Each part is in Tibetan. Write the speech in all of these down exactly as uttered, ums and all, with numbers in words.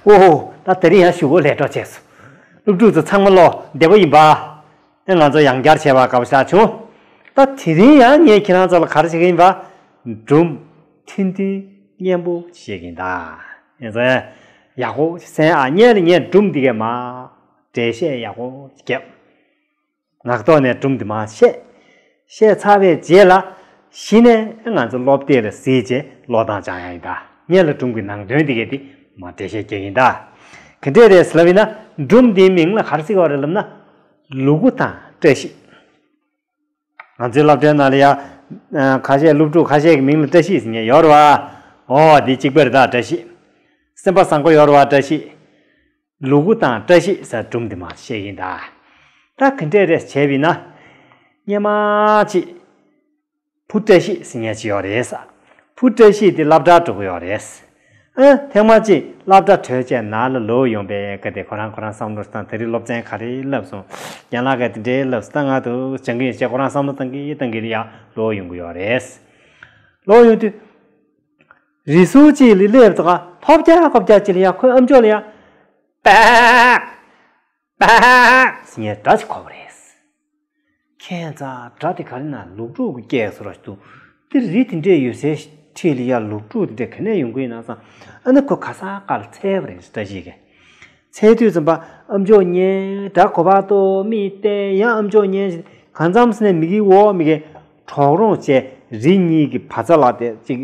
ཨོ། ད་དེ་རིང་ཡང་གཞུག་གུ་ལས་གྲོགས་བྱས་སོང་། སློབ་ཕྲུག་ཚོ་ཚང་མ་བློ་བདེ་པོ་ཡིན་པ། ཨེ་ང་ཚོ་ཡང་བསྐྱར་བྱས་པ་དགའ་པོ་ཞེ་དྲག་བྱུང་། ད་དེ་རིང་ཡང་ངས་ཁྱེད་རང་ཚོ་ལ་ག་རེ་བྱེད་ཀྱི་ཡིན་པ། སྒྲུང་ཐུང་ཐུང་སྙན་པོ་བཤད་ཀྱི་ཡིན་ད། ཡིན་ཙང་ཡག་པོ་གསན་ཨ། སྔོན་ལ་ངས་སྒྲུང་འདི་གས་མ་འགྲེལ་བཤད་ཡག་པོ་བརྒྱབ། ངག་ཐོག་ནས་སྒྲུང་འདི་མར་བཤད། བཤད་ཚར་བའི་རྗེས་ལ་གཞི་ནས་ང་ཚོ་སློབ་དེབ་ལ་གཟིགས་རྗེས་ཀློག་སྟངས་སྦྱང་ཡག་ཡིན་ད། སྔོན་ལ་སྒྲུང་གི་ནང་དོན་འདི་གས་འདི་མར་འགྲེལ་བཤད་རྒྱག་གི་ཡིན་ད། ག་འདྲས་རེད་ལབ་ཡིན་ན། སྒྲུང་འདིའི་མིང་ལ་ག་རེ་ཟེར་གྱི་ཡོད་རེད་ལབ་ན། ལུ་གུ་དང་བཀྲ་ཤིས། ང་ཚོའི་སློབ་གྲྭའི་ནང་ལ་ཡ། ཨ། ཁ་ཤས་སློབ་ཕྲུག་ཁ་ཤས་ཀྱི་མིང་ལ་བཀྲ་ཤིས་ཟེར་མཁན་ཡོད་རེད་བ། ཨོ་འདི་གཅིག་པ་རེད་ད། བཀྲ་ཤིས། སེམས་པ་བཟང་པོ་ཡོད་རེད་བ། བཀྲ་ཤིས། ལུ་གུ་དང་བཀྲ་ཤིས་ཟེར་སྒྲུང་འདི་མར་བཤད་ཀྱི་ཡིན་ད། ད་ག་འདྲས་རེད་བྱས་པ་ཡིན་ན། སྔོན་མ་ཅིག་བུ་བཀྲ་ཤིས་ཟེར་མཁན་ཅིག་ཡོད་རེད་ས། བུ་བཀྲ་ཤིས་དེ་སློབ་གྲྭར་འགྲོ་གི་ཡོད་རེད། ཨ། ཐེངས་མ་གཅིག་སློབ་གྲྭ་གྲོལ་རྗེས་ནང་ལ་ལོག་ཡོང་པའི་སྐབས་དེ་ཁོ་རང་ཁོ་རང་བསམ་བློ་བཏང་། དེ་རིང་སློབ་ཚན་ག་རེ་བསླབས་སོང་། རྒན་ལགས་ཀྱིས་དེ་འདྲའི་བསླབས་སོང་། ད་ང་དུ་སྦྱང་གི་ཡིན་ཅེས་ཁོ་རང་བསམ་བློ་བཏང་གི་བཏང་གི་ཡ་ལོག་ཡོང་གི་ཡོད་རེད། ལོག་ཡོང་དུས། རི་སུལ་གཅིག་ལ་སླེབས་དུས་ཀ་ལྷོ་བྱ་ལྷོ་བྱ་གཅིག་ལ་ཡ་ཁོའི་ཨམ་ཅོག་ལ་ཡ། པཱ། པཱ་ཟེར་ངས་སྒྲ་ཅིག་གོ་བ་རེད། ཁྱད་མཚར། སྒྲ་དེ་ག་རེ་ན་ལུག་ཕྲུག་གི་སྐད་བཟོ་འདྲ་ཞིག་འདུག་དེ་རི་དེ་འདྲའི་ཡོད་སའི་འཁྲིས་ལ་ཡ་ལུག་ཕྲུག་དེ་འདྲ་ག་ནས་ཡོང་གི་ཡིན་ན་བསམ། ཨ་ནི་ཁོ་ག་ས་ག་ལ་འཚོལ་བ་རེད། བཀྲ་ཤིས་ཀྱིས་འཚོལ་དུས་ཙམ་པ་ཨམ་ཅོག་ཉན། སྒྲ་གོ་བ་ཏོ་མིག་བལྟས། ཡང་ཨམ་ཅོག་ཉན། གང་འཚམ་ཟེར་ནས་མིག་གིས་འོ་མིག་གིས་གྲོག་རོང་བཅས་རི་གཉིས་ཀྱི་བ་ཚྭ་ལ་དེ་གཅིག་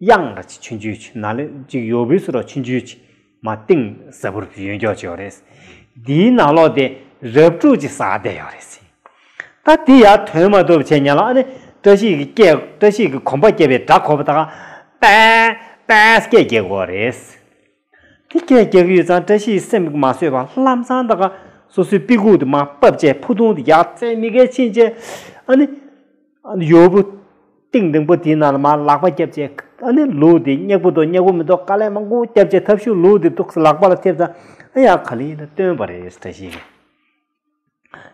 གཡང་འདྲ་ཅིག་ཆུང་ཆུང་ཅིག་ནང་ལ་གཅིག་ཡོ་བུ་སུ་ར་ཆུང་ཆུང་ཅིག་མ་གཏིང་ཟབ་པོར་ཡོད་མཁན་ཅིག་ཡོད་རེད། འདིའི་ནང་ལོགས་དེ་རབས་ཕྲུག་ཅིག་ཟགས་བསྡད་ཡོད་རེད། ད་འདི་ཡར་ཐོན་མ་ཐུབ་བྱས་ཉ་ལ། ཨ་ནི་བཀྲ་ཤིས་ཀྱི་སྐད། བཀྲ་ཤིས་ཀྱི་གོམ་པ་བརྒྱབ་པའི་སྒྲ་གོ་བ་དང་། པཱ། པཱ་སྐད་རྒྱག་གི་ཡོད་རེད། དེ་སྐད་རྒྱག་གི་ཡོད་ཙང་བཀྲ་ཤིས་སེམས་མ་བཟོད་པར་ལམ་སང་ད་ག་སོ་སོའི་པི་ཀུ་དེ་མར་ཕབ་བྱས་ཕུ་ཐུང་དེ་ཡར་བཙལ་མི་གའི་ཕྱིན་བྱས། ཨ་ནི། ཨ་ནི་ཡོ་བུ་གཏིང་ལྡེང་པོ་དེའི་ནང་ལ་མར་ལག་པ་བརྒྱབ་བྱས། ཨ་ནི་ལུག་དེ་སྙེག་པོ་འདུག་སྙེག་པོ་མི་འདུག་དཀའ་ལས་མང་པོ་བརྒྱབ་བྱས་ཐབས་ཤུགས་ལུག་དེ་འདུག་ལག་པ་ལ་ཐེབས་ཙང་། ཨ་ཡ་ག་ལེར་ཡར་བཏོན་པ་རེད། བཀྲ་ཤིས་ཀྱིས་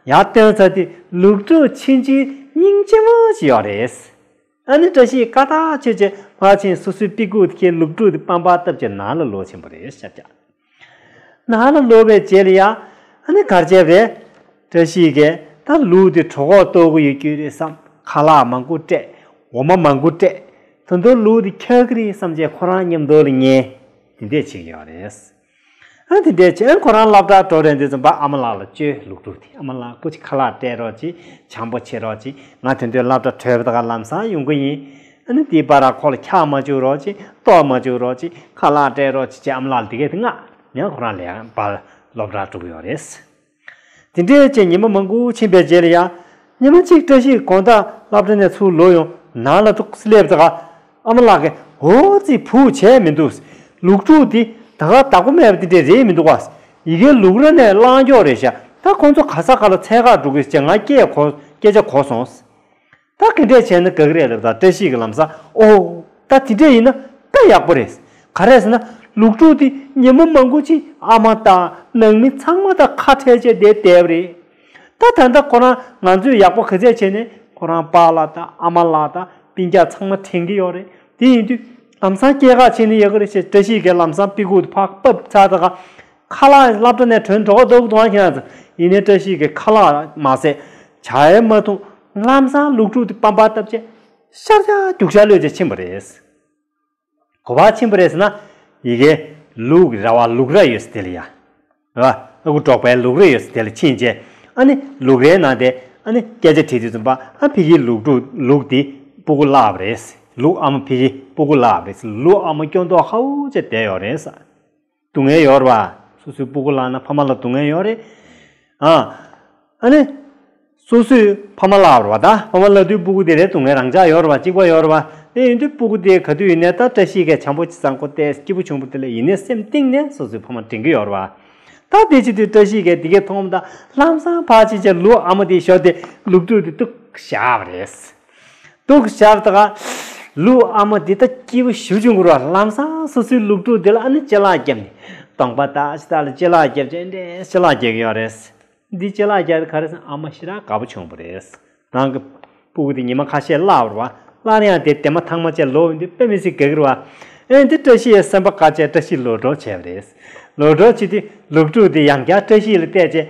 ཡར་བཏོན་ཚར་དུས་ལུག་ཕྲུག་ཆུང་ཆུང་སྙིང་རྗེ་མོ་ཅིག་ཡོད་རེད། ཨ་ནི་བཀྲ་ཤིས་ཀ་ཐག་ཆོད་བྱས་ཕར་ཕྱིན་སོ་སོའི་པི་ཀུ་དེ་ཁྱེར། ལུག་ཕྲུག་དེ་པང་པར་བཏབ་བྱས་ནང་ལ་ལོག་ཕྱིན་པ་རེད། ཤར་རྒྱག་ནང་ལ་ལོག་པའི་རྗེས་ལ་ཡ། ཨ་ནི་ག་རེ་བྱས་པ་རེད། བཀྲ་ཤིས་ཀྱིས་ད་ལུག་དེ་གྲོད་ཁོག་ལྟོགས་ཀྱི་ཡོད་རྒྱུ་རེད་བསམ། ཁ་ལག་མང་པོ་སྤྲད། འོ་མ་མང་པོ་སྤྲད། ད་དུང་ལུག་དེ་འཁྱག་གི་རེད་བསམ་བྱས་ཁོ་རང་མཉམ་དུ་ལ་ཉལ། དེ་འདྲས་བྱེད་ཀྱི་ཡོད་རེད། ཨ་དེ་འདྲས་བྱས་ཁོ་རང་སློབ་གྲྭར་འགྲོ་རན་དུས་ཙམ་པ་ཨ་མ་ལགས་ལ་བཅོལ། ལུག་ཕྲུག་དེ་ཨ་མ་ལགས་སྐུ་མཁྱེན། ཁ་ལག་སྤྲད་རོགས་གྱིས། བྱམས་པོ་བྱེད་རོགས་གྱིས། ང་དོན་དུ་སློབ་གྲྭ་གྲོལ་བ་དང་ལམ་སང་ཡོང་གི་ཡིན། ཨ་ནི་དེའི་བར་ལ་ཁོ་ལ་འཁྱག་མ་བཅུག་རོགས་གྱིས། ལྟོགས་མ་བཅུག་རོགས་གྱིས། ཁ་ལག་སྤྲད་རོགས་གྱིས་ཅེས་ཨ་མ་ལགས་ལ་དེ་གས་དེ་མངགས་ནས་ཁོ་རང་ལས་ཀ་བར་སློབ་གྲྭར་འགྲོ་གི་ཡོད་རེད། དེ་འདྲས་བྱས་ཉི་མ་མང་པོ་ཕྱིན་པའི་རྗེས་ལ་ཡ། ཉི་མ་གཅིག་བཀྲ་ཤིས་དགོང་དག་སློབ་གྲྭ་ནས་ཚུར་ལོག་ཡོང་། ནང་ལ་འདུག་སླེབས་ཙང་ཨ་མ་ལགས་ཀྱིས། འོ་ཙི་བུ་བྱས་མི་འདུག་ལུག་ཕྲུག་འདི་ད་ག་བདག་པོ་མེད་པ་འདི་འདྲས་རེད་མི་འདུག་ག་ཡ་གིའི་ལུག་ར་ནས་བླངས་ཀྱོག་རེད་ཤག་ད་ཁོང་ཚོ་ག་ས་ག་ལ་འཚོལ་གར་འགྲོ་གི་ཟེར་ང་སྐད་གོ། སྐད་ཆ་གོ་སོང་། ད་ག་འདྲས་བྱས་ན་དགའ་གི་རེད་ལབ་ད་བཀྲ་ཤིས་ཀྱིས་ལམ་སང་། ཨོ། ད་དེ་འདྲས་ཡིན་ན་ད་ཡག་པོ་རེད། ག་རེ་ཟེར་ན་ལུག་ཕྲུག་དེ་ཉི་མ་མང་པོ་ཅིག་ཨ་མ་དང་ནང་མི་ཚང་མ་དང་ཁ་བྲལ་བྱས་བསྡད་བསྡད་པ་རེད། ད་ད་ལྟ་ཁོ་རང་ང་ཚོས་ཡག་པོ་ག་ཚད་བྱས་ནས་ཁོ་རང་པཱ་ལགས་དང་ཨ་མ་ལགས་དང་སྤུན་ཀྱག་ཚང་མ་དྲན་གྱི་ཡོད་རེད། དེ་ཡིན་དུས་ལམ་སང་སྐྱེལ་ག་ཕྱིན་ན་ཡག་གི་རེད་ཅེས་བཀྲ་ཤིས་ཀྱིས་ལམ་སང་པི་ཀུ་དེ་ཕར་ཕབ་ཚར་ད་ག་ཁ་ལག་སློབ་གྲྭ་ནས་ཐོན་འགྲོ་གི་འདུག་དུང་ཁྱེད་རང་ཚོ། ཡིན་ནའི་བཀྲ་ཤིས་ཀྱིས་ཁ་ལག་མ་ཟས། ཇ་ཡང་མ་འཐུང་། ལམ་སང་ལུག་ཕྲུག་དེ་པང་པར་བཏབ་བྱས་ཤར་རྒྱག་རྒྱུག་ཤར་གློད་བྱས་ཕྱིན་པ་རེད། ག་པར་ཕྱིན་པ་རེད་ཟེར་ན། ཡ་གིའི་ལུག་ར་བ་ལུག་ར་ཡོད་ས་དེ་ལ་ཡ། རེད་བ། ཨ་ཁུ་འབྲོག་པའི་ལུག་ར་ཡོད་ས་དེ་ལ་ཕྱིན་བྱས། ཨ་ནི་ལུག་རའི་ནང་དེ་ཨ་ནི་སྐད་ཆ་དྲིས་དུས་ཙམ་པ། ཨ་ཕ་གིའི་ལུག་ཕྲུག་ལུག་དེ་སྤུ་གུ་བརླགས་པ་རེད། ལུག་ཨ་མ་ཕ་གིའི་སྤུ་གུ་བརླགས་པ་རེད། ལུག་ཨ་མ་སྐྱོ་མདོག་ཁ་པོ་བྱས་བསྡད་ཡོད་རེད་ས། སྡུག་བསྔལ་ཡོད་རེད་བ། སོ་སོའི་སྤུ་གུ་བརླགས་ན་ཕ་མ་ལ་སྡུག་བསྔལ་ཡོད་རེད། ཨ། ཨ་ནི། སོ་སོའི་ཕ་མ་བརླགས་པ་རེད་བ། ད་ཕ་མ་བརླགས་དུས་སྤུ་གུ་དེ་ལ་སྡུག་བསྔལ་རང་འཇགས་ཡོད་རེད་བ། གཅིག་པ་ཡོད་རེད་བ། དེ་ཡིན་དུས་སྤུ་གུ་དེ་ག་དུས་ཡིན་ནའི་ད་བཀྲ་ཤིས་ཀྱིས་བྱམས་པོ་བཟང་པོ་བལྟས། སྐྱིད་པོ་བྱུང་བ་དེ་ལ་ཡིན་ནའི་སེམས་གཏིང་ནས་སོ་སོའི་ཕ་མ་དྲན་གྱི་ཡོད་རེད་བ། ད་དེ་བྱེད་དུས་བཀྲ་ཤིས་ཀྱིས་དེ་གས་མཐོང་བ་དང་ལམ་སང་ཕར་ཕྱིན་བྱས་ལུག་ཨ་མ་དེའི་ཞོར་དེ་ལུག་ཕྲུག་དེ་གཏུགས་བཞག་པ་རེད། གཏུགས་བཞག་ད་ག་ལུག་ཨ་མ་དེ་ད་སྐྱིད་པོ་ཞེ་པོ་བྱུང་གི་རེད་བ། ལམ་སང་སོ་སོའི་ལུག་ཕྲུག་དེ་ལ་ཨ་ནི་ཅ་ལག་བརྒྱབ་ནས་གདོང་པ་ལྟ་ཅི་ལྟ་ལ་ཅ་ལག་བརྒྱབ་བྱས་འདྲ་ཅ་ལག་རྒྱག་གི་ཡོད་རེད། འདི་ཅ་ལག་རྒྱག་དེ་ག་རེ་ཟེར་ན་ཨ་མ་ཞེ་དྲག་དགའ་པོ་བྱུང་བ་རེད། རང་གི་སྤུ་གུ་དེ་ཉི་མ་ཁ་ཤས་བརླགས་པ་རེད་བ། སླར་ཡང་དེ་དེ་མ་ཐང་མ་བྱས་ལོག་ཡོང་དུས་དཔེ་མི་སྲིད་དགའ་གི་རེད་བ། ཨེ་འདི་བཀྲ་ཤིས་སེམས་པ་དགའ་བྱས་བཀྲ་ཤིས་ལོ་འགྲོ་བྱས་པ་རེད། ལོ་འགྲོ་བྱེད་དུས་ལུག་ཕྲུག་དེ་ཡང་བསྐྱར་བཀྲ་ཤིས་ལ་བལྟས་བྱས།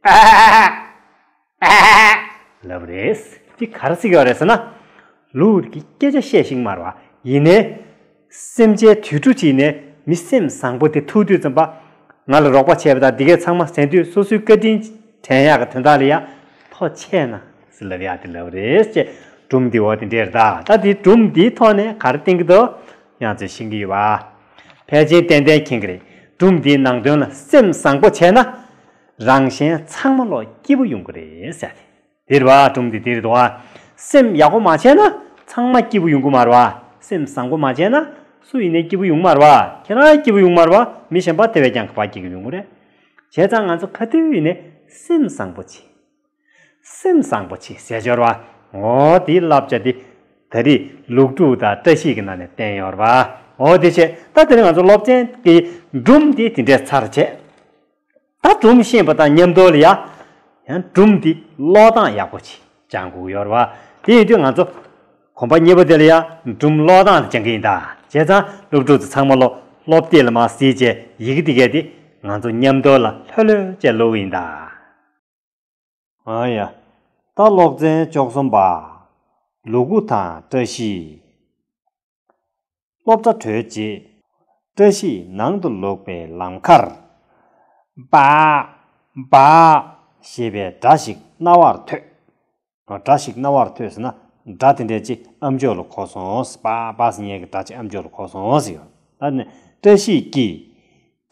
ཨ་ཨ་ལབ་རེད། འདི་ག་རེ་ཟེར་གྱི་ཡོད་རེད་ཟེར་ན། ལུག་གི་སྐད་ཆ་བཤད་ཤེས་ཀྱི་མ་རེད་བ། ཡིན་ནའི། སེམས་ཅན་དུད་འགྲོ་གཅིག་ནས་མི་སེམས་བཟང་པོ་དེ་ཐུག་དུས་ཙམ་པ། ང་ལ་རོགས་པ་བྱས་པ་དང་འདི་གས་ཚང་མ་ཟེར་དུས་སོ་སོའི་བཀའ་དྲིན་དྲན་ཡག་གི་དོན་དག་ལ་ཡ། ཐོག་ཆད་ན་ཟེར་ལབ་ཡག་དེ་ལབ་རེད་ཅེས་སྒྲུང་འདི་འོ་དེ་འདྲས་རེད་ད། ད་དེ་སྒྲུང་འདིའི་ཐོག་ནས་ག་རེ་བསྟན་གྱི་འདུག་ཡང་ཚོས་ཤེས་ཀྱི་ཡོད་པ། ཕལ་ཆེར་ཏན་ཏན་མཁྱེན་གྱི་རེད། སྒྲུང་འདིའི་ནང་དོན་ལ་སེམས་བཟང་པོ་བྱས་ན། རང་གཞན་ཚང་མ་ལོ་སྐྱིད་པོ་ཡོང་གི་རེད་ཟེར་ཏེ། འདིར་བ་སྒྲུང་འདི་འདིར་འདུག་ཨ། སེམས་ཡག་པོ་མ་བྱས་ན་ཚང་མ་སྐྱིད་པོ་ཡོང་གི་མ་རེད་བ། སེམས་བཟང་པོ་མ་བྱས་ན་སུ་ཡིན་ནའི་སྐྱིད་པོ་ཡོང་གི་མ་རེད་བ། ཁྱེད་རང་སྐྱིད་པོ་ཡོང་གི་མ་རེད་བ། མི་གཞན་པ་དེ་བས་ཀྱང་ག་པར་སྐྱིད་པོ་ཡོང་གི་རེད། བྱས་ཙང་ང་ཚོ་ག་དུས་ཡིན་ནའི་སེམས་བཟང་པོ་བྱེད། སེམས་བཟང་པོ་བྱེད་ཟེར་ཡོད་རེད་བ། འོ་དེའི་བསླབ་བྱ་དེ་ད་རེས་ལུག་ཕྲུག་དང་བཀྲ་ཤིས་ཀྱི་ནང་ནས་བསྟན་ཡོད་རེད་བ། འོ་དེ་བྱས་ད་དེ་རིང་ང་ཚོ་སློབ་ཚན་གྱི་སྒྲུང་དེ་དེ་འདྲས་ཚར་བྱས། ད་སྒྲུང་ཤེས་པ་དང་མཉམ་དུ་ལ་ཡ། ཡང་སྒྲུང་འདི་ཀློག་སྟངས་ཡག་པོ་ཅིག་སྦྱང་དགོས་ཡོད་རེད་བ། དེ་ཡིན་དུས་ང་ཚོ་གོམ་པ་གཉིས་པ་དེ་ལ་ཡ་སྒྲུང་ཀློག་སྟངས་དེ་སྦྱང་གི་ཡིན་ད། བྱས་ཙང་སློབ་ཕྲུག་ཚོ་ཚང་མ་ལོ་སློབ་དེབ་ལ་མར་གཟིགས་བྱས་ཡི་གེ་འདི་གས་དེ་ང་ཚོ་མཉམ་དུ་ལ་ལྷོད་ལྷོད་བྱས་ཀློག་གི་ཡིན་ད། ཨ་ཡ། ད་སློབ་ཚན་བཅུ་གསུམ་པ། ལུ་གུ་དང་བཀྲ་ཤིས། སློབ་གྲྭ་གྲོལ་རྗེས། བཀྲ་ཤིས་ནང་དུ་ལོག་པའི་ལམ་ཁར། སྦ། སྦ། ཞེས་པའི་སྒྲ་ཞིག་རྣ་བར་ཐོས། སྒྲ་ཞིག་རྣ་བར་ཐོས་ཟེར་ན། སྒྲ་དེ་འདྲས་ཅིག་ཨམ་ཅོག་ལ་གོ་སོང་། སྦ་སྦ་ཟེར་མཁན་གྱི་སྒྲ་ཅིག་ཨམ་ཅོག་ལ་གོ་སོང་ཟེར་ཡོད། ད་ནི་བཀྲ་ཤིས་ཀྱིས།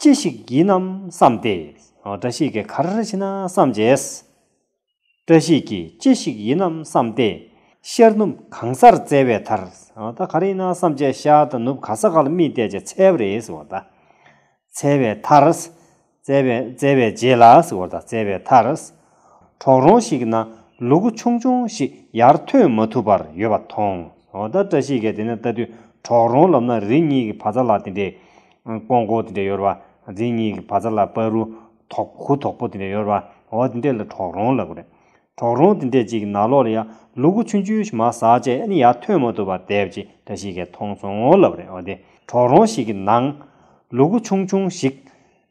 ཅི་ཞིག་ཡིན་ནམ་བསམ་སྟེ། བཀྲ་ཤིས་ཀྱིས་ག་རེ་བྱས་ན་བསམ་བྱས། བཀྲ་ཤིས་ཀྱིས་ཅི་ཞིག་ཡིན་ནམ་བསམ་སྟེ། ཤར་ནུབ་གང་སར་བཙལ་བའི་མཐར། ད་ག་རེ་ཡིན་ན་བསམ་བྱས་ཤར་དང་ནུབ་ག་ས་ག་ལ་མིག་བལྟས་བྱས་འཚོལ་བ་རེད་ཟེར་བ་ད། འཚོལ་བའི་མཐར། བཙལ་བའི་བཙལ་བའི་རྗེས་ལ་ཟེར་བ་ད་འཚོལ་བའི་མཐར། གྲོག་རོང་ཞིག་གི་ནང་ལུ་གུ་ཆུང་ཆུང་ཞིག་ཡར་ཐོན་མ་ཐུབ་པར་ཡོད་པ་མཐོང་། འོ་ད་བཀྲ་ཤིས་ཀྱིས་དེ་ནས་ལྟ་དུས་གྲོག་རོང་ལབ་ན་རི་གཉིས་ཀྱི་བ་ཚ་ལ་དེ་འདྲས། ཀོང་ཀོ་དེ་འདྲས་ཡོད་རེད་བ། རི་གཉིས་ཀྱི་བ་ཚ་ལ་བར་རུ་དོག་གུ་དོག་པོ་དེ་འདྲས་ཡོད་རེད་བ། འོ་དེ་འདྲས་ལ་གྲོག་རོང་ལབ་ཀྱི་རེད། གྲོག་རོང་དེ་འདྲས་ཅིག་གི་ནང་ལོགས་ལ་ཡང་ལུ་གུ་ཆུང་ཆུང་ཞིག་མར་ཟགས་བྱས་ཨ་ནི་ཡར་ཐོན་མ་ཐུབ་པར་བསྡད་པ་ཅིག་བཀྲ་ཤིས་ཀྱིས་མཐོང་སོང་ལབ་རེད། འོ་དེ་གྲོག་རོང་ཞིག་གི་ནང་ལུ་གུ་ཆུང་ཆུང་ཞིག་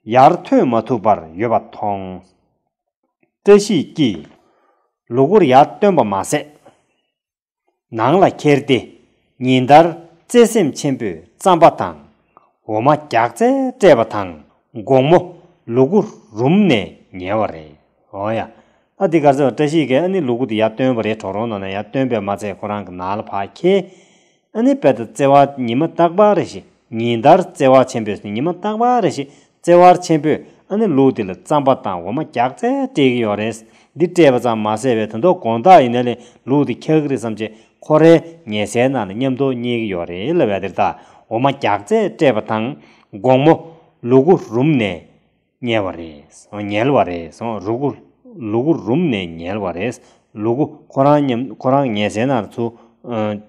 ཡར་ཐོན་མ་ཐུབ་པར་ཡོད་པ་མཐོང་། བཀྲ་ཤིས་ཀྱིས་ལུ་གུར་ཡར་བཏོན་པ་མ་ཟད། ནང་ལ་ཁྱེར་ཏེ་ཉིན་ལྟར་བརྩེ་སེམས་ཆེན་པོས་རྩམ་པ་དང་འོ་མ་རྒྱགས་ཚད་སྤྲད་པ་དང་དགོང་མོ་ལུ་གུ་རུམ་ནས་ཉལ་བ་རེད། འོ་ཡ། ཨ་འདི་ག་རེ་ཟེར་བ། བཀྲ་ཤིས་ཀྱིས་ཨ་ནི་ལུ་གུ་དེ་ཡར་བཏོན་པ་རེད། གྲོག་རོང་ནང་ནས་ཡར་བཏོན་པས་མ་ཚད་ཁོ་རང་གི་ནང་ལ་ཕར་ཁྱེར། ཨ་ནི་དཔེ་ད་བརྩེ་བ་ཉི་མ་རྟག་པར་རེ་བཞིན་ཉིན་ལྟར་བརྩེ་བ་ཆེན་པོས་ཟེར་ཉི་མ་རྟག་པར་རེ་བཞིན་བརྩེ་བ་ཆེན་པོས་ཨ་ནི་ལུག་དེ་ལ་རྩམ་པ་དང་འོ་མ་རྒྱགས་ཚད་སྤྲད་ཀྱི་ཡོད་རེད། འདི་སྤྲད་པ་ཙམ་མ་ཟད་པའི་ད་དུང་དགོང་དག་ཡིན་ན་ལས་ལུག་དེ་འཁྱག་གི་རེད་བསམ་བྱས་ཁོ་རའི་ཉལ་སའི་ནང་ལ་མཉམ་དུ་གཉིད་ཀྱི་ཡོད་རེད་ལབ་ཡ་དེ་རེད་ད། འོ་མ་རྒྱགས་ཚད་སྤྲད་པ་དང་དགོང་མོ་ལུ་གུ་རུམ་ནས་ཉལ་བ་རེད། ཉལ་བ་རེད། ལུ་གུ་ལུ་གུ་རུམ་ནས་ཉལ་བ་རེད། ལུ་གུ་ཁོ་རང་མཉམ་ཁོ་རང་ཉལ་སའི་ནང་ལ་ཚུར།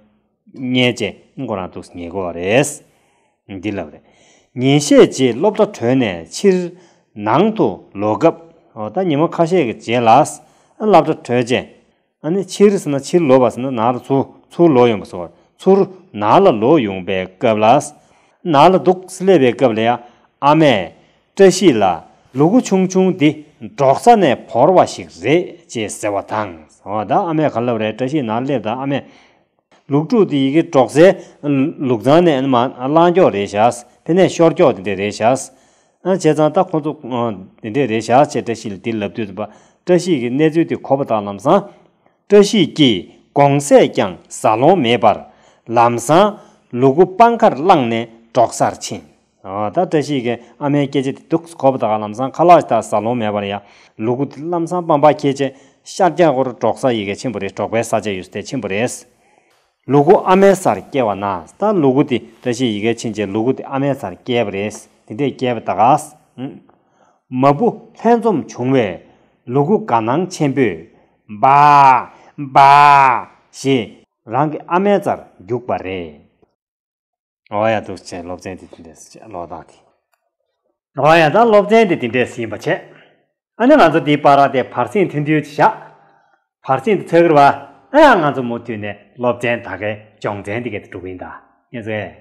ཉལ་བྱས་ཁོ་རང་འདུག་ཉལ་དགོས་པ་རེད། འདི་ལབ་རེད། ཉིན་ཤས་རྗེས་སློབ་གྲྭ་གྲོལ་ནས་ཕྱིར་ནང་དུ་ལོག་སྐབས། འོ་ད་ཉི་མ་ཁ་ཤས་ཀྱི་རྗེས་ལ་སློབ་གྲྭ་གྲོལ་རྗེས། ཨ་ནི་ཕྱིར་ཟེར་ན་ཕྱིར་ལོག་པ་ཟེར་ན་ནང་ལ་ཚུར་ཚུར་ལོག་ཡོང་པ་སོགས་ཚུར་ནང་ལ་ལོག་ཡོང་པའི་སྐབས་ལ། ནང་ལ་འདུག་སླེབས་པའི་སྐབས་ལ་ཡང་ཨ་མས་བཀྲ་ཤིས་ལ་ལུ་གུ་ཆུང་ཆུང་འདི་འབྲོག་ས་ནས་བོར་བ་ཞིག་རེད་ཅེས་ཟེར་བ་དང་། འོ་ད་ཨ་མས་ག་ལབ་རེད། བཀྲ་ཤིས་ནང་སླེབས་དང་ཨ་མས། ལུག་ཕྲུག་དེ་ཡི་གེ་འབྲོག་སའི་ལུག་ཚང་ནས་མར་བླངས་ཀྱོག་རེད་ཤག་ཕ་ནས་ཤོར་ཀྱོག་དེ་འདྲས་རེད་ཤག་ཨ་བྱས་ཙང་ད་ཁོ་ཚོ་དེ་འདྲས་རེད་ཤག་ཅེས་བཀྲ་ཤིས་ལ་འདི་ལབ་དུས་ཙམ་པ་བཀྲ་ཤིས་ཀྱིས་གནས་ཚུལ་དེ་གོ་བ་དང་ལམ་སང་། བཀྲ་ཤིས་ཀྱིས་དགོང་ཟས་ཀྱང་ཟ་ལོང་མེད་པར་ལམ་སང་ལུ་གུ་པང་ཁར་བླངས་ནས་འབྲོག་སར་ཕྱིན། ཨ་ད་བཀྲ་ཤིས་ཀྱིས་ཨ་མའི་སྐད་ཆ་དེ་འདུག་གོ་བ་དང་ལམ་སང་ཁ་ལག་ཅིག་ད་ཟ་ལོང་མེད་པར་ཡ་ལུ་གུ་དེ་ལམ་སང་པང་པར་འཁྱེར་བྱས་ཤར་རྒྱག་སྐོར་འབྲོག་ས་ཡི་གེ་ཕྱིན་པ་རེད། འབྲོག་པའི་ས་ཆ་ཡོད་ས་དེ་ཕྱིན་པ་རེད། ལུ་གུ་ཨ་མའི་སར་སྐྱེལ་བ་ན། ད་ལུ་གུ་དེ་བཀྲ་ཤིས་ཡི་གེ་ཕྱིན་རྗེས་ལུ་གུ་དེ་ཨ་མའི་སར་སྐྱེལ་བ་རེད། དེ་འདྲས་སྐྱེལ་བ་ད་ག་མ་བུ་ལྷན་འཛོམས་བྱུང་བས་ལུ་གུ་དགའ་སྣང་ཆེན་པོས་འབའ། འབའ། ཞེས་རང་གི་ཨ་མའི་རྩར་རྒྱུགས་པ་རེད། འོ་ཡ་འདུག་བྱས་སློབ་ཚན་དེ་དེ་འདྲས་ཀློག་སྟངས་དེ། འོ་ཡ་ད་སློབ་ཚན་དེ་དེ་འདྲས་ཡིན་པ་བྱས། ཨ་ནི་ང་ཚོ་དེའི་བར་དེ་བར་གསེང་ཐུང་ཐུང་ཅིག་བཞག་བར་གསེང་དེ་ཚར་གི་རེད་བ། ཨ་ཡ་ང་ཚོ་མུ་མཐུད་ནས་སློབ་ཚན་ད་གའི་སྦྱོང་ཚན་དེ་གའི་དེ་འགྲོ་གི་ཡིན་ད། ཡིན་ཟེ།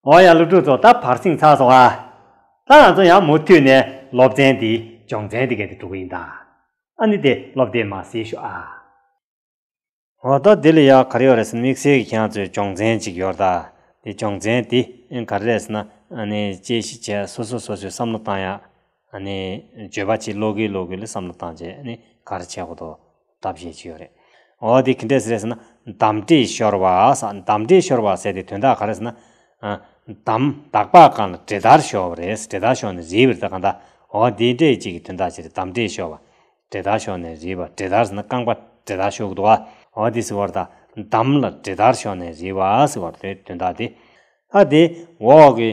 འོ་ཡ། སློབ་ཕྲུག་ཚོ་ད་བར་གསེང་ཚར་སོང་ཨ། ད་ང་ཚོ་ཡང་མུ་མཐུད་ནས་སློབ་ཚན་འདི་སྦྱོང་ཚན་འདི་ག་དེ་འགྲོ་གི་ཡིན་ད། ཨ་ནི་དེ་སློབ་དེབ་མར་གཟིགས་ཤོག་ཨ། འོ་ད་འདི་ལ་ཡ་ག་རེ་ཡོད་རེད་ཟེར་ན། དམིགས་བསལ་གྱི་ཁྱེད་རང་ཚོའི་སྦྱོང་ཚན་ཅིག་ཡོད་རེད་ད། དེ་སྦྱོང་ཚན་འདི་ག་རེ་རེད་ཟེར་ན། ཨ་ནི་དཔྱད་ཞིབ་བྱས། སོ་སོ་སོ་སོའི་བསམ་བློ་བཏང་ཡ། ཨ་ནི་བརྗོད་པ་ཅིག་ཀློག་གིན་ཀློག་གིན་ལ་བསམ་བློ་བཏང་བྱས། ཨ་ནི་ག་རེ་བྱེད་དགོས་འདུག་ལྟ་བཤད་ཅིག་ཡོད་རེད། འོ་དེ་ག་འདྲས་རེད་ཟེར་ན། འདམ་འདྲེས་ཤོར་བ་ཟེར། འདམ་འདྲེས་ཤོར་བ་ཟེར་དེ་དོན་དག་ག་རེ་ཟེར་ན། ཨ། འདམ་འདག་པ་སྒང་ལ་འདྲེད་དར་ཤོར་བ་རེད། འདྲེད་དར་ཤོར་ནས་རིལ་བ་རེད་ད། གང་ལྟར་འོ་དེ་འདྲས་ཅིག་གི་དོན་དག་ཅིག་རེད། འདམ་འདྲེས་ཤོར་བ། འདྲེད་དར་ཤོར་ནས་རིལ་བ། འདྲེད་དར་ཟེར་ན་རྐང་པ་འདྲེད་དར་ཤོར་གི་འདུག་ཨ། འོ་དེ་ཟེར་བ་རེད་ད། འདམ་ལ་འདྲེད་དར་ཤོར་ནས་རིལ་བ་ཟེར་བ་རེད། དོན་དག་དེ། ད་དེ་འོག་གི་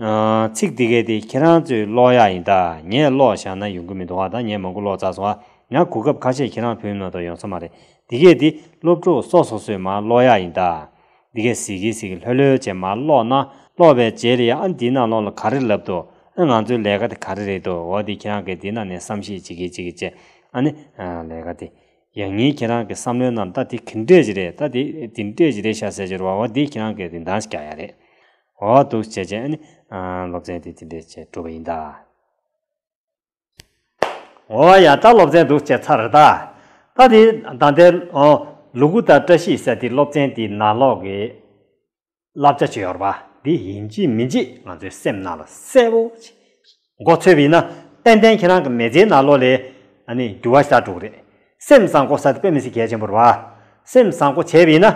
ཨ་ཚིག་འདི་གའི་དེ་ཁྱེད་རང་ཚོས་ཀློག་ཡ་ཡིན་ད། ངས་ཀློག་བཞག་ན་ཡོང་གི་མི་འདུག་ཨ། ད་ངས་མང་པོ་ཀློག་ཚར་སོང་ཨ། ཡང་གོ་སྐབས་ཁ་ཤས་ཁྱེད་རང་ཕུལ་ན་ད་ཡོང་ས་མ་རེད། འདི་གའི་དེ་སློབ་ཕྲུག་སོ་སོ་སོས་མར་ཀློག་ཡ་ཡིན་ད། འདི་གའི་གཟིགས་གིན་གཟིགས་གིན་ལྷོད་ལྷོད་བྱས་མར་ཀློག་ན། ཀློག་པའི་རྗེས་ལ་ཡ་ཨ་འདིའི་ནང་ལོགས་ལ་ག་རེ་ལབ་འདུག་ཨ་ང་ཚོའི་ལས་ཀ་དེ་ག་རེ་རེད་འདུག་འོ་དེ་ཁྱེད་རང་གིས་འདིའི་ནང་ནས་བསམ་གཞིག་བྱེད་གིན་བྱེད་གིན་བྱས། ཨ་ནི་ཨ་ལས་ཀ་དེ་ཡང་སྙིང་ཁྱེད་རང་གི་བསམ་བློའི་ནང་ད་དེ་ག་འདྲས་ཅིག་རེད། ད་དེ་དེ་འདྲས་ཅིག་རེད་ཤག་ཟེར་གྱི་རེད་བ། འོ་དེ་ཁྱེད་རང་གིས་རིན་ཐང་ཞིག་རྒྱག་ཡ་རེད། འོ་འདུག་བྱས་བྱས་ཨ་ནི་ཨ་སློབ་ཚན་དེ་དེ་འདྲས་བྱས་གྲུབ་པ་ཡིན་ད། འོ་ཡ། ད་སློབ་ཚན་འདུག་བྱས་ཚར་རེད་ད། ད་དེ་ད་ལྟའི་འོ་ལུ་གུ་དང་བཀྲ་ཤིས་ཟེར་དེ་སློབ་ཚན་དེའི་ནང་ལོགས་ཀྱི་བསླབ་བྱ་ཅིག་ཡོད་རེད་པ། འདི་ཡིན་གཅིག་མིན་གཅིག་ང་ཚོའི་སེམས་ནང་ལ་གསལ་པོ་ཅིག་མགོ་ཚོས་པ་ཡིན་ན། ཏན་ཏན་ཁྱེད་རང་གི་མི་ཚེའི་ནང་ལོགས་ལ་ཨ་ནི་འགྱུར་བ་ཞིག་འགྲོ་གི་རེད། སེམས་བཟང་པོ་ཟེར་དེ་དཔེ་མི་སྲིད་གལ་ཆེན་པོ་རེད་པ། སེམས་བཟང་པོ་བྱས་པ་ཡིན་ན།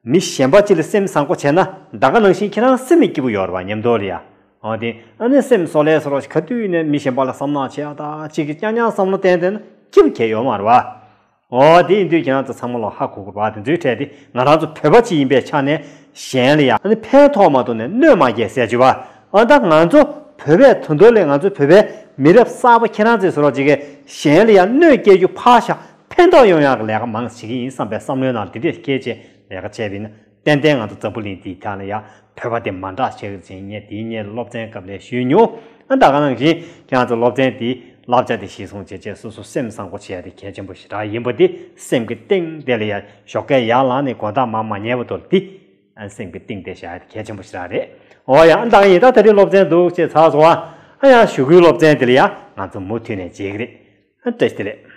མི་གཞན་པ་ཅིག་ལ་སེམས་བཟང་པོ་བྱས་ན། ད་ག་ནང་བཞིན་ཁྱེད་རང་སེམས་ནི་སྐྱིད་པོ་ཡོད་རེད་པ། མཉམ་དུ་ལ་ཡ། འོ་དེ་ཨ་ནི་སེམས་སོ་ལས་སོ་རོགས་ཤིག་ག་དུས་ནས་མི་གཞན་པ་ལ་བསམ་ནག་བྱེད་ཡ་ད་ཅིག་གི་རྐྱང་རྐྱང་བསམ་བློ་བཏང་བསྡད་ན་སྐྱིད་པོ་གང་ཡང་ཡོད་མ་རེད་པ། འོ་དེ་ཡིན་དུས་ཁྱེད་རང་ཚོ་ཚང་མ་ལོ་ཧ་གོ་དགོས་པ། དེ་ཚོའི་གྲས་དེ་ང་རང་ཚོ་བོད་པ་ཅིག་ཡིན་པའི་ཆ་ནས་གཞན་ལ་ཡང་ཨ་ནི་ཕན་ཐོགས་མ་གཏོགས་ནས་གནོད་མ་སྐྱེལ་ཟེར་རྒྱུ་བ། ཨ་ད་ང་ཚོ་བོད་པའི་དོན་དག་ལས་ང་ཚོ་བོད་པའི་མི་རབས་གསར་པ་ཁྱེད་རང་ཚོས་བཟོ་རོགས་ཅིག་གིས་གཞན་ལ་ཡང་གནོད་སྐྱེལ་རྒྱུ་ཕར་བཞག་ཕན་ཐོགས་ཡོང་ཡག་གི་ལས་ཀ་མང་བྱེད་ཀྱི་ཡིན་བསམ་པའི་བསམ་བློའི་ནང་དེ་འདྲས་སྐྱེས་བྱས་ལས་ཀ་བྱས་པ་ཡིན་ན། ཏན་ཏན་ང་ཚོ་འཛམ་བུ་གླིང་འདིའི་ཐང་ལ་ཡ་བོད་པ་དེ་མ་འདྲ་ཞིག་ཡིན། ངས་དེའི་ངས་སློབ་ཚན་སྐབས་ལ་ཞུས་མྱོང་། ཨ་ད་ག་ནང་བཞིན་ཁྱེད་རང་ཚོ་སློབ་ཚན་དེའི་བསླབ་བྱ་དེ་གཞིར་བཟུང་བྱས་བྱས་སོ་སོ་སེམས་བཟང་པོ་བྱེད་ཡ་དེ་གལ་ཆེན་པོ་ཞེ་དྲག་ཡིན་པ་དེ་སེམས་ཀྱི་གཏིང་དེ་ལ་ཡ་ཞོགས་ཀས་ཡར་ལངས་ནས་དགོང་དག་མར་མ་ཉལ་བར་དུ་དེ་ཨ་སེམས་ཀྱི་གཏིང་དེ་བཞག་ཡ་དེ་གལ་ཆེན་པོ་ཞེ་དྲག་རེད། འོ་ཡ། ཨ་ད་ག་ཡིན་ད། ད་རེས་སློབ་ཚན་འདུག་བྱས་ཚར་སོང་བ། ཨ་ཡ་གཞུག་གུའི་སློབ་ཚན་དེ་ལ་ཡ་ང་ཚོ་མུ་མཐུད་ནས་མཇལ་གི་རེད། ཨ་བཀྲ་ཤིས་བདེ་ལེགས།